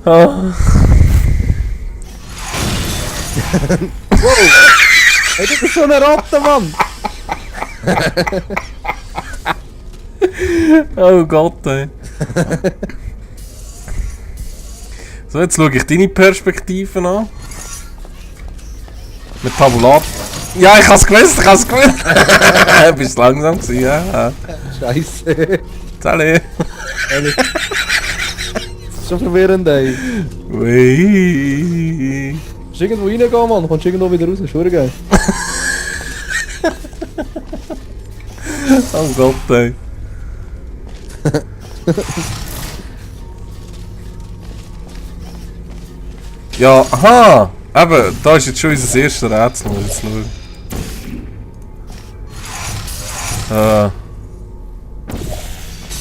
Ah. Wow! Hey, das ist so eine Ratte, Mann! Oh Gott, ey. So, jetzt schaue ich deine Perspektiven an. Mit Tabulat. Ja, ich hab's gewusst, Du bist langsam gewesen, ja. Scheiße. Salut. Das ist schon verwirrend, ey. Ui. Kannst du irgendwo reingehen, Mann? Kommst du irgendwo wieder raus? Ist geil. Oh Gott, ey. Ja, aha! Eben, da ist jetzt schon unser erstes Rätsel, muss ich jetzt schauen.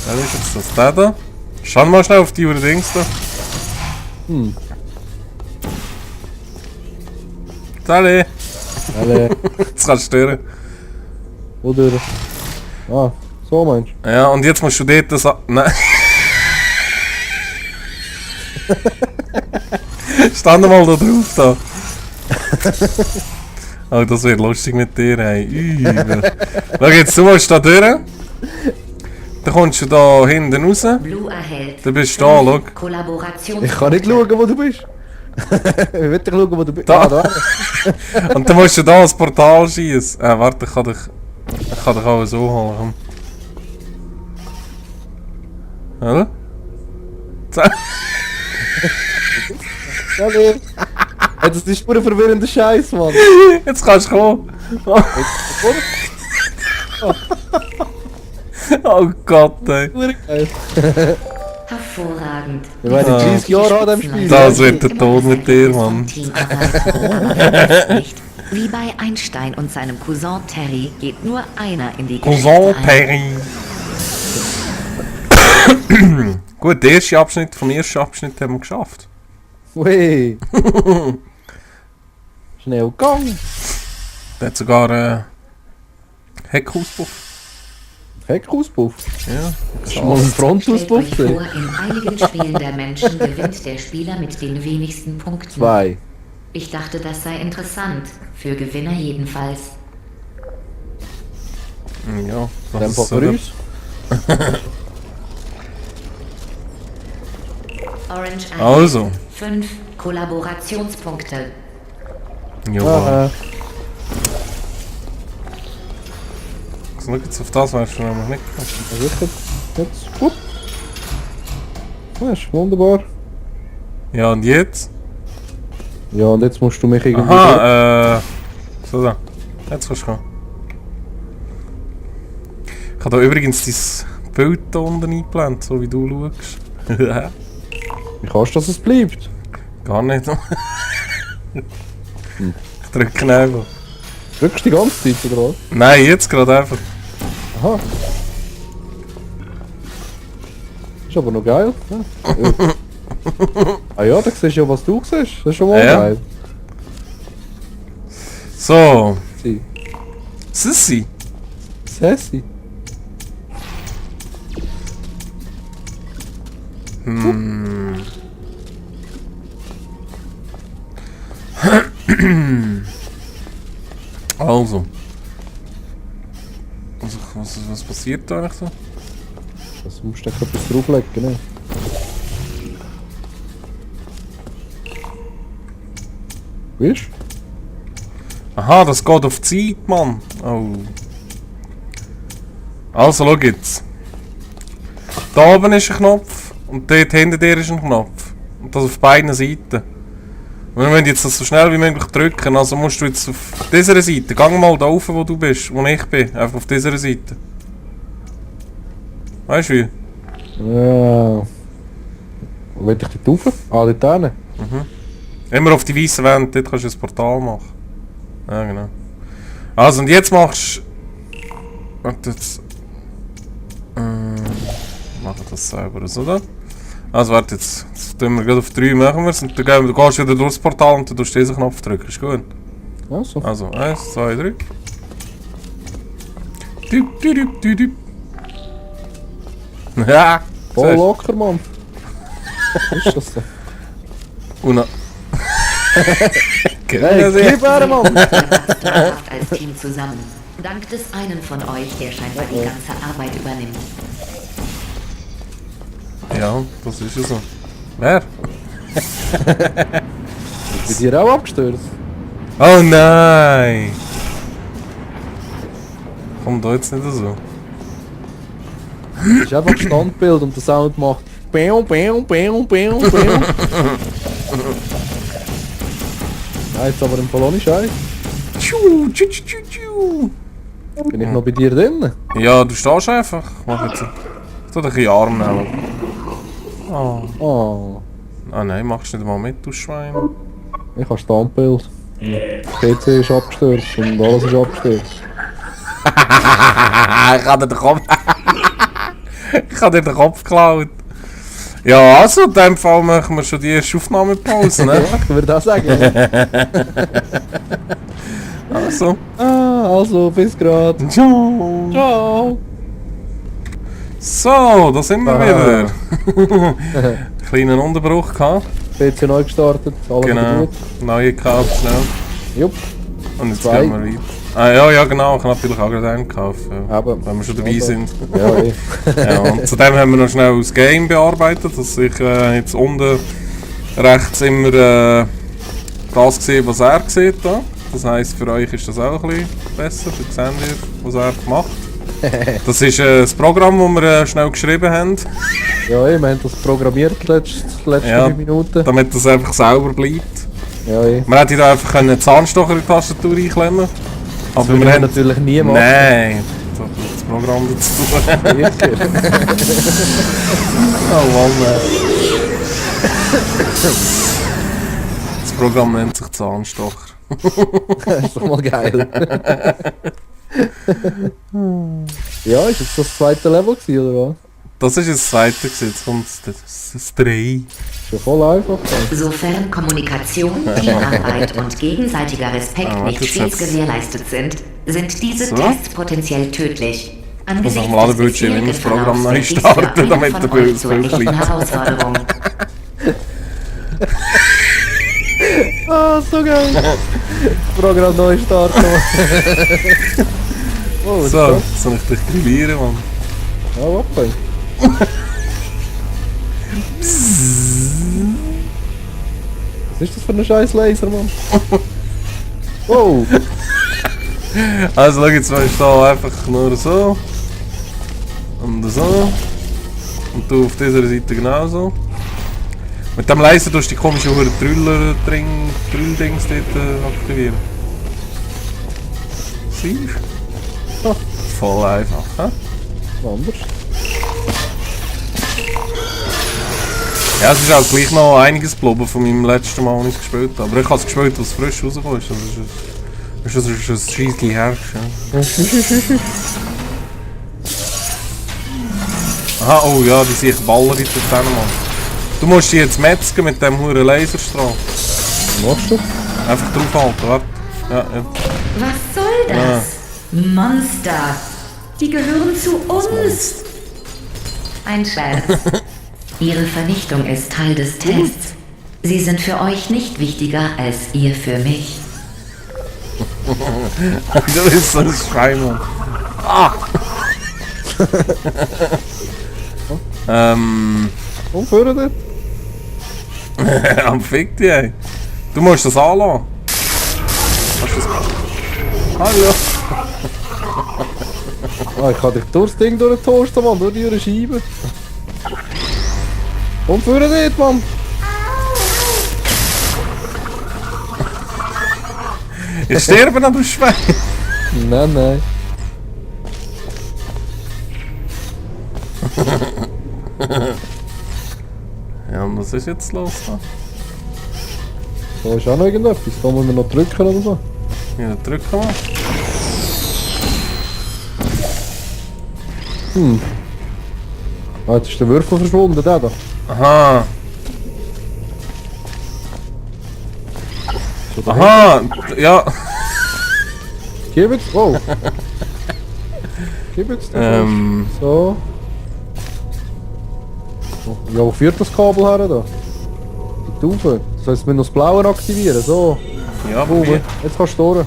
Wer ist jetzt das? Der da? Schau mal schnell auf die Dings da. Salut! Alle. Jetzt kannst du stören. Wo durch? Ah, so meinst du? Ja, und jetzt musst du dort das... Nein. Stand mal da drauf da. Oh, das wird lustig mit dir, ey. Übel. Schau jetzt, du musst da durch. Dann kommst du da hinten raus. Blue erhält. Dann bist du da, schau. Kollaboration. Ich kann nicht schauen, wo du bist. Ich will dich schauen, wo du bist. Da. Ah, da. Und dann musst du da ans Portal schießen. Warte, ich kann dich auch so holen. Komm. Oder? Ja, nee. Hey, das ist nur ein verwirrender Scheiß, Mann. Jetzt kannst du kommen. Oh Gott, ey. Geil. Hervorragend. Wir werden 30 Jahre an dem Spiel. Das wird der Tod mit dir, Mann. Nicht. Wie bei Einstein und seinem Cousin Terry geht nur einer in die Cousin Geschichte ein. Perry. Gut, der erste Abschnitt vom ersten Abschnitt haben wir geschafft. Ui. Schnell gegangen. Der hat sogar Heckauspuff. Heckauspuff. Ja. Schon mal ein Frontauspuff. Stellt euch vor, in einigen Spielen der Menschen gewinnt der Spieler mit den wenigsten Punkten. 2. Ich dachte, das sei interessant. Für Gewinner jedenfalls. Ja, Dann das ist packen so. wir uns. Orange erhält Also. 5 Kollaborationspunkte. Ja. Aha. Schau jetzt auf das, weißt du nämlich nicht. Sicher. Jetzt. Gut. Ja, ist wunderbar. Ja, und jetzt? Ja, und jetzt musst du mich irgendwie... Aha, so da. Jetzt kannst du kommen. Ich habe da übrigens dein Bild da unten eingeblendet, so wie du schaust. Wie kannst du, dass es bleibt? Gar nicht. Ich drücke einfach. Drückst du die ganze Zeit, oder was? Nein, jetzt gerade einfach. Aha. Ist aber noch geil. Ja. Ah ja, da siehst du ja, was du siehst. Das ist schon mal Ja. geil. So. Sie. Sissi. Sassy. Also. Was passiert da eigentlich so? Das musst du echt etwas drauflegen, ne? Weißt du? Aha, das geht auf die Zeit, Mann. Oh. Also, schau jetzt. Da oben ist ein Knopf und dort hinter dir ist ein Knopf. Und das auf beiden Seiten. Und wir müssen jetzt das so schnell wie möglich drücken, also musst du jetzt auf dieser Seite, gang mal da rauf, wo du bist, wo ich bin, einfach auf dieser Seite. Weißt du wie? Ja. Wo will ich dort rauf? Ah, dort hinten. Immer auf die weiße Wand, dort kannst du ein Portal machen. Ja, genau. Also, und jetzt machst du... Warte jetzt... Machen wir das selber so, oder? Also, warte jetzt. Jetzt tun wir gerade auf 3 machen wir's und dann gehen wir, du gehst wieder durchs Portal und dann tust du diesen Knopf drücken. Ist gut? Also. Also, 1, 2, 3. Düp, düp, düp, düp. Ja! Voll siehst du? locker, Mann. Was ist das denn? Und Hey, gib her, Mann! Dauerhaft als Team zusammen. Dank des einen von euch, der scheinbar die ganze Arbeit übernimmt. Ja, das ist ja so. Wer? Ist bei dir auch abgestürzt? Oh nein! Komm da jetzt nicht so. Das ist einfach Standbild und der Sound macht Bäum, Bäum, Bäum, Bäum, Bäum. Nein, jetzt aber im Fall ohne Scheiß. Tschu, tschu, tschu, tschu, tschu. Bin ich noch bei dir drin? Ja, du stehst einfach. Mach jetzt. Tu dich in den Arm nehmen. Oh. Oh, Ah nein, machst du nicht mal mit, du Schwein. ich habe Standbild. PC ist abgestürzt und alles ist abgestürzt. Ich habe dir den Kopf. Ich habe dir den Kopf geklaut. Ja, also in dem Fall machen wir schon die erste Aufnahmepause, Ja, ne? ich würde auch sagen. Also. Also, bis grad. Ciao. Ciao. So, da sind wir wieder. Kleinen Unterbruch gehabt. PC neu gestartet, alles wieder Genau. gut. Neue gekauft, schnell. Jupp, Und jetzt Zwei. gehen wir weiter. Ah ja, genau. Ich habe natürlich auch gerade einen gekauft. Ja. eben. Wenn wir schon dabei sind. Ja, eh. Ja, und zudem haben wir noch schnell das Game bearbeitet, dass ich jetzt unten rechts immer das sehe, was er sieht. Da. Das heisst, für euch ist das auch ein bisschen besser, für seht ihr, was er macht. Das ist das Programm, das wir schnell geschrieben haben, Ja, wir haben das programmiert die letzten Ja. 5 Minuten. damit das einfach sauber bleibt. Ja, Man hätte da einfach einen Zahnstocher in die Tastatur einklemmen. Aber würde wir ich haben... natürlich nie machen. Nein, da tut das Programm dazu. Sicher. Oh Mann. Das Programm nennt sich Zahnstocher. Das ist doch mal geil. Ja, ist jetzt das zweite Level gewesen, oder was? Das ist das zweite, gewesen, jetzt kommt das 3. Ist ja voll einfach. Sofern Kommunikation, Teamarbeit und gegenseitiger Respekt Ah, nicht das stets hat's. gewährleistet sind, sind diese So. Tests potenziell tödlich. Muss Angesichts nach dem Ladebildschirm des immer das bisherigen Programm neu Verlaufs wird dies starten, für einen damit von der euch Bild zur echten bleibt. Herausforderung. Ah, so geil. Das Programm neu starten. Oh, was ist So, das? soll ich dich grillieren, Mann? Ja, warte. Was ist das für ein scheiß Laser, Mann? Wow! Also schau jetzt, weißt du, da einfach nur so. Und so. Und du auf dieser Seite genauso. Mit dem Laser tust du die komische Trülldings dort aktivieren. Siehst du? Ah. Voll einfach, hä? Anders. Ja, es ist auch gleich noch einiges geblieben von meinem letzten Mal, als ich es gespielt habe. Aber ich habe es gespielt, was frisch rausgekommen ist. Das ist ein Scheissli Herbst. Ja. Aha, oh ja, die sehe ich ballern in den Mann. Du musst die jetzt metzgen mit dem huren Laserstrahl. Was machst du? Einfach draufhalten, warte. Ja, ja. Was soll das? Monster! Die gehören zu uns! Ein Scherz. Ihre Vernichtung ist Teil des Tests. Sie sind für euch nicht wichtiger als ihr für mich. Du bist so ein Schwein, Mann. Ah! Und führen dort? Am Fick dich, ey. Du musst das anlassen. Kannst du das... Hallo. Ah, ich kann dich durchs Ding durchtoasten, Mann, durch die Scheibe. Und führen dort, Mann! Ich sterbe noch, du Schwein. Nein, nein. Ja, und was ist jetzt los da? Da ist auch noch irgendetwas. Da muss man noch drücken oder so. Ja, drücken wir. Ah, jetzt ist der Würfel verschwunden, der da. Aha. So, da Aha. Ja. Gib jetzt, wow. Gib jetzt den So. Ja, wo führt das Kabel her da? Die Taufe. Das heisst, wir müssen das Blaue aktivieren. So. Ja, Boom. probier. Jetzt kannst du durch.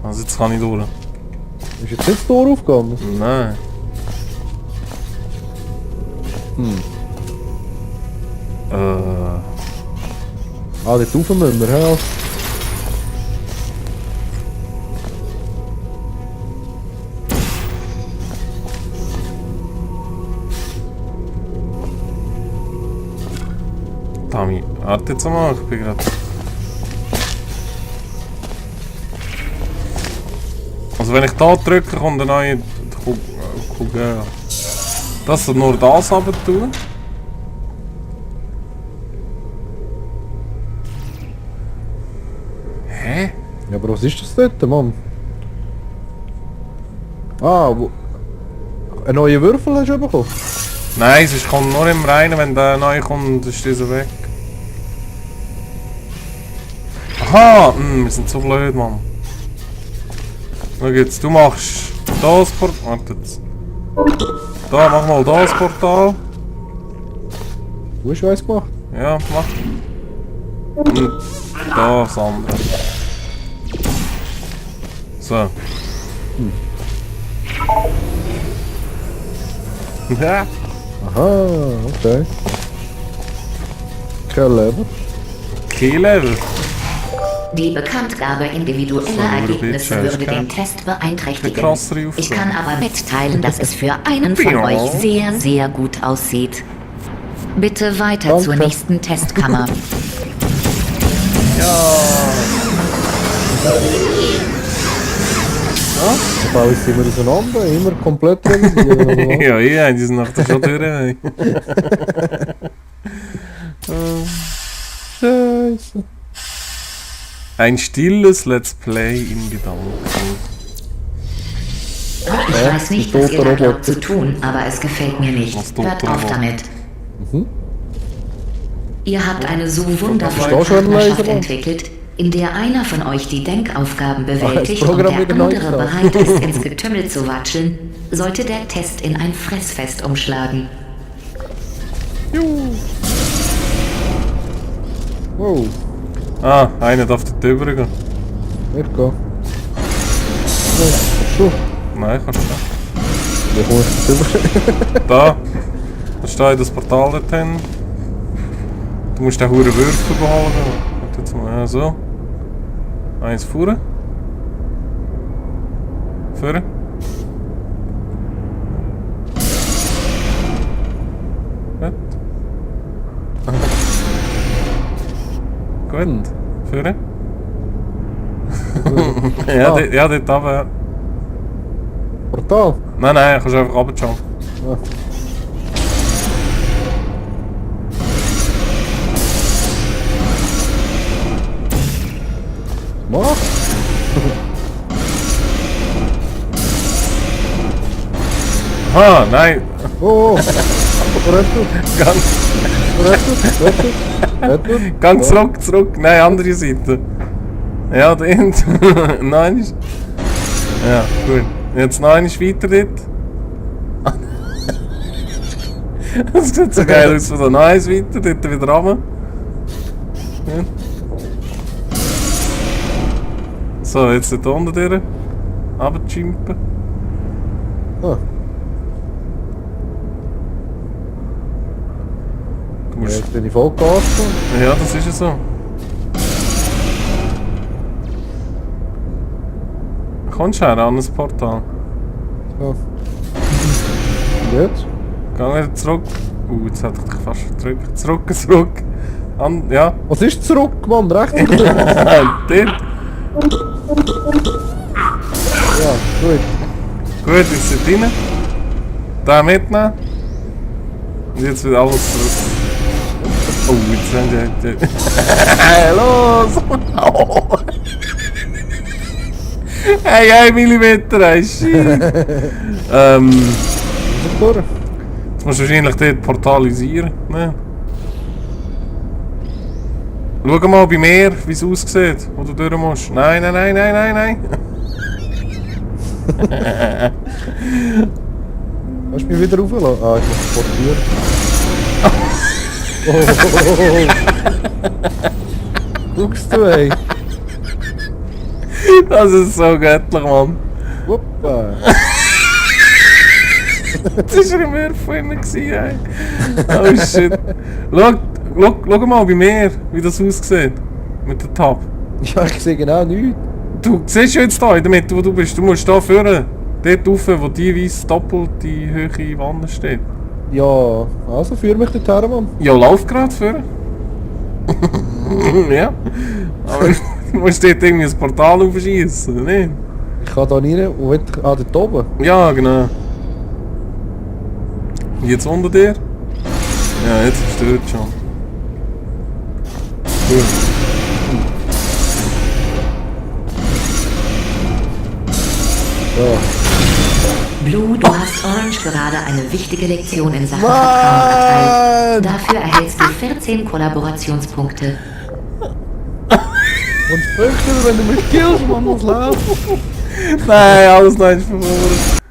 Also jetzt kann ich durch. Ist jetzt nicht das Tor aufgegangen? Nein. Ah, die Taufe müssen wir, ja. Tami, warte jetzt mal, ich bin gerade... Also wenn ich da drücke, kommt eine neue Kugel. Das soll nur das runter tun. Hä? Ja, aber was ist das dort, Mann? Ah, wo... Ein neuer Würfel hast du bekommen? Nein, es kommt nur im Reinen, wenn der neu kommt, ist dieser weg. Aha, wir sind so blöd, Mann. Schau jetzt, du machst das Portal. Warte jetzt. Da, mach mal das Portal. Du hast eins gemacht? Ja, mach. Und das andere. So. Ja. Aha, okay. Kein Level. Key-Level. Die Bekanntgabe individueller Ergebnisse würde den Test beeinträchtigen. krassere Ich Aufgabe. kann aber mitteilen, dass es für einen von Ja. euch sehr, sehr gut aussieht. Bitte weiter Danke. zur nächsten Testkammer. Da baue ich sie immer auseinander, immer komplett realisieren. oder was? Ja, ja, die sind nach der schon durch. Scheiße. Ein stilles Let's Play in Gedanken. Ich weiß nicht, was ihr da glaubt zu tun, aber es gefällt mir nicht. Was toter Hört auf Roboter. damit. Mhm. Ihr habt eine so wundervolle Ist da schon ein Partnerschaft Laser? entwickelt, in der einer von euch die Denkaufgaben bewältigt das und Programm der wieder neu andere gestartet. bereit ist, ins Getümmel zu watscheln, sollte der Test in ein Fressfest umschlagen. Wow, Ah, einer darf dort rübergehen. nicht gehen. Nein, schon. Nein, kannst du nicht. Wie komme ich jetzt rüber? Da. Da steht das Portal dort hin. Du musst den Huren Würfel behalten. Warte jetzt mal, ja, so. Eins vorne. Vorne. Gut. Gut. Vorne. Ja, Ah. ja, dort runter, ja. Portal? Nein, nein, kannst einfach runterschauen. Ja. Mach! Ah, nein, Oh! Rettet! ganz, Rettet! ganz zurück. Nein, andere Seite. Ja, da hinten. Nein, ist. Ja, gut. Jetzt noch einmal weiter dort. Das sieht so geil aus, von da noch eins weiter, dort wieder runter. Ja. So, jetzt dort unten durch. Runterjumpen. Ah, Du musst. jetzt bin ich voll Gas. Ja, das ist ja so. Kommst du her an das Portal? Ja. Und jetzt? Geh wieder zurück. Jetzt hätte ich dich fast verdrückt. Zurück. Ja. Was ist zurück, Mann? Rechts oder links? Dort. Ja, gut. Gut, jetzt sind rein. Da mitnehmen. Und jetzt wird alles zurück. Oh, jetzt sind die... Los! Oh. Hey, 1 Millimeter, hey, shit! Durch. Jetzt musst du wahrscheinlich dort portalisieren. Ne? Schau mal bei mir, wie es aussieht, wo du durch musst. Nein. Kannst du mich wieder rauflassen? Ah, ich muss portieren. Guckst du, ey? Das ist so göttlich, Mann. Hoppa. Das war ein Würfel immer, ey. Oh shit. Schau mal bei mir, wie das aussieht. Mit der Tab. Ja, ich sehe genau nichts. Du siehst ja jetzt hier in der Mitte, wo du bist. Du musst hier vorne. Dort rauf, wo die weiss doppelte hohe Wanne steht. Ja, also führ mich dorthin, Mann. Ja, lauf gerade vorne. Ja. Aber du musst dort irgendwie ein Portal aufschießen, oder nicht? Ich kann da rein und will... Ah, dort oben. Ja, genau. Und jetzt unter dir? Ja, jetzt bist du dort schon. Ja. Blue, du hast Orange gerade eine wichtige Lektion in Sachen Vertrauen erteilt. Dafür erhältst du 14 Kollaborationspunkte. Und fürchte, wenn du mich killst, Mann, was läuft? Nein, alles nein, verloren.